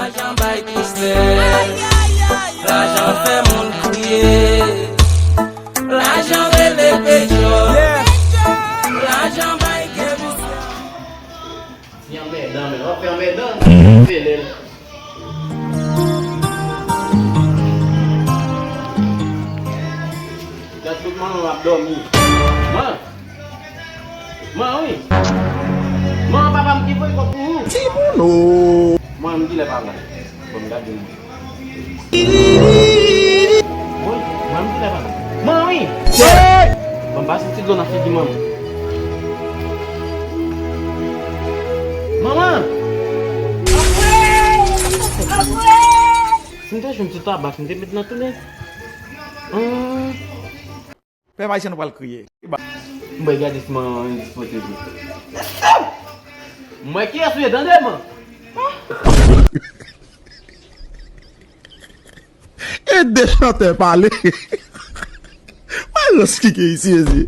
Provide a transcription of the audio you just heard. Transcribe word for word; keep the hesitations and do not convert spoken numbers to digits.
Lajan bay tristès, lajan fè moun kriye, lajan rele pechò, lajan bay gen visye. Ti anmèdan, men w ap fè anmèdan, fè lè l. Gad tout manman w ap dòmi. Man! Man, wi. Man, papa m ki voye kòb pou ou. Timoun o. Man, m genlè pa la. Bon, m gade m. Wi, man, m genlè pa la. Man, wi. Bon, m pase ti dlo nan figi manman. Manman! Si m te jwenn ti tabak, m te met nan tounen. Hum. Pèp ayisyen nou pral kriye. M bay gade si manman an endispoze vre. Mwen kiyès ou ye, tande man. E de chantè pale. Mwen rans kike isi, mezi.